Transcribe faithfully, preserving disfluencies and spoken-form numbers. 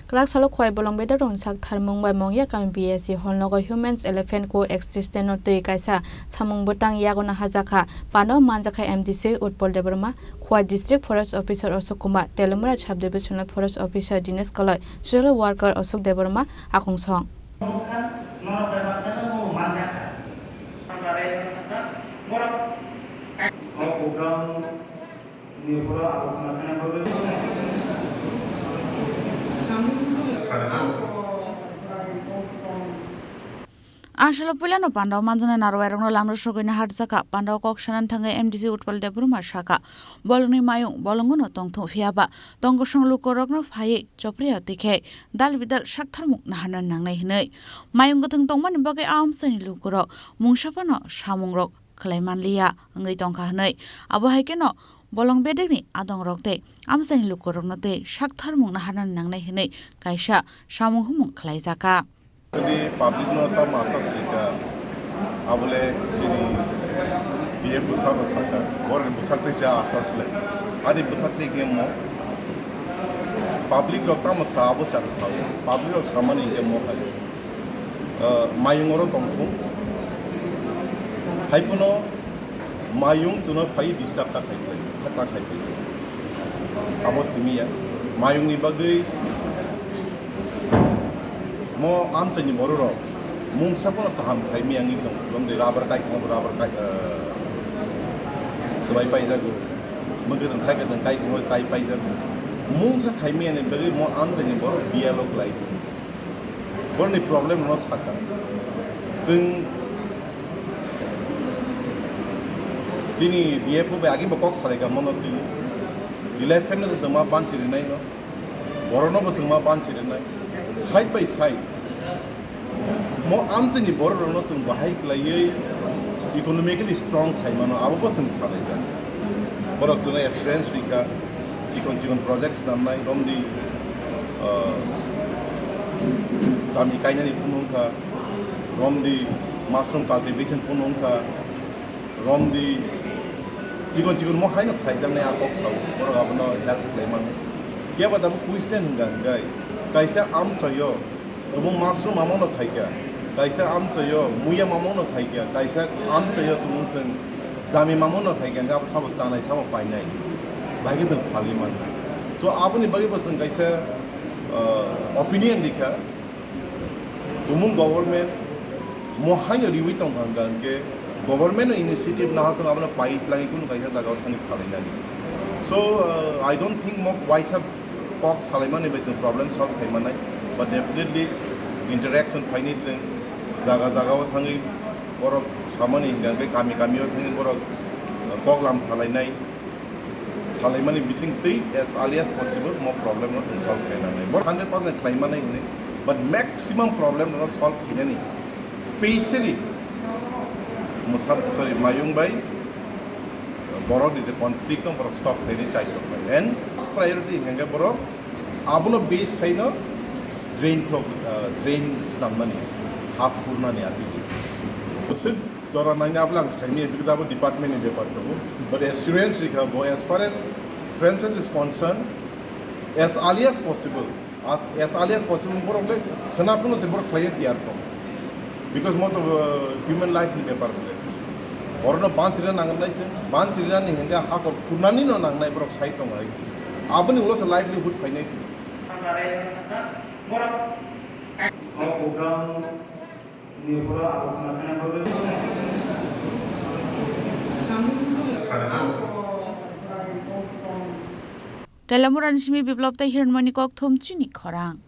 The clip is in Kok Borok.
Kwrak salo Khowai bolong bedarokni sak tharmung bai Mongya kami B S C hall nogo Humans Elephant Coexistence no twi kaisa samung bwtang yago naharjakha. Pandao manjakha M D C Utpal Debbarma, Khowai District Forest Officer Ashok Kumar, Telamura Sub Divisional Forest Officer Dinesh Kaloi, Social Worker Ashok Debbarma, Akungsong. Aswk puilano pandao manjaknai narwai rokno lamrok sogwino harjakha. Pandao kok sanani thangwi M D C Utpal Debbarma sakha, bolongni mayung bolongono tongthung, phiyaba tongkosong lukurokno phaiwi chopriya twi khe dal bidal saktharmung naharna nangnai hwnwi. Mayung kwthwng tongmani bagwi a amchaini lukurok mungsa phano samungrok khlai manliya wngwi tongkha hwnwi. Abo hai kheno bolong bedekni adongrok tei amchaini lukurokno tei saktharmung naharna nangnai hwnwi kaisa samung humung khlaijakha. Chini public no tamo asa sika, abole chini B F O sabo saka, borni bwkhak twi sa asa sile. Ani bwkhak twi khe mo public rok tamo sa abo sa sa. Public rok samani khe mo hai. Ah, mayung oro tongthung. Hai phano mayung chwngno phai disturb ta khai phai, ta khai phai. Abo simi ya. Mayungni bagwi mo amchaini bororok mungsa phano kaham khai miyangwi tong. Lomdi rubber kai, rubber kai, ah, swbai paijago. Mwkhwtwng thai kwtwng kai, kai paijago. Mungsa khai miyani bagwi mo amchaini borok B L O klai tong. Borokni problem no saka. Chwng chini B F O bai agi bo kok salai ka mono twi. Elephant no chwngma banchi rinai no. Borok no bo chwngma banchi rinai. Side by side. Mo amchini borok rok no chwng bahai klaiwi economically strong khai mano, abo bo chwng salai jak. Borok chwngno experience rikha, chikon chikon projects namnai, romdi, ah, jami kainani phunukha, romdi mushroom cultivation phunukha, romdi chikon chikon mo haino khlaijaknai a kok sao, borok abono help khlai mano. Phiya ba tabuk question hwnka hwnkhe, kaisa amchoyo Tumung mushroom mamungno khaikha, kaisa amchoyo muya mamungno khaikha, kaisa amchoyo tumung chwng jami mamungno khaikha, hwnkhe abo sabo chanai, sabo painai, bahai khe chwng phalwi mano. So, aboni bagwi bo chwng kaisa, ah, opinion rikha, tumung government mo haino riwi tongkha hwnkha hwnkhe government no initiative naharthung abono pai twlangwi kunu kaisa jagao thangwi phalainani. So, ah, I don't think mo waisa kok salaimani bai chwng problem solve khai manai, but definitely interaction phaini chwng jaga jagao thangwi borok samani hwnkha hwnkhe kami kamio thangwi borok kok lam salainai, salaimani bising twi as early as possible mo problem no chwng solve khai nanai. Borok hundred percent khlai manai hwnwi, but maximum problem no solve khainani, specially mwsa, sorry, mayung bai borok ni je conflict no borok stop khainai chai tongkha. And priority hwnkhe borok abono base khaino drain block, ah, drain snamnani, ha khurnani atigi. Bwswk jora naina abo ang saimanya, because abo department ni bepar tongo. But assurance rikha bo, as far as Francis is concerned, as early as possible, as, as early as possible borok le khwna phano se borok khlaiya tiyar tong. Because mo to, uh, human life ni bepar bole. Borokno banchirina nangnai se, banchirinani hwnkhe hakor khurnani no nangnai borok sai tongo hai se. Aboni ulo se livelihood phainai. Borok. O program ni uporo alochona khwna bagwi. Telamurani simi Biplop tei Hiranmani kokthum chini khorang.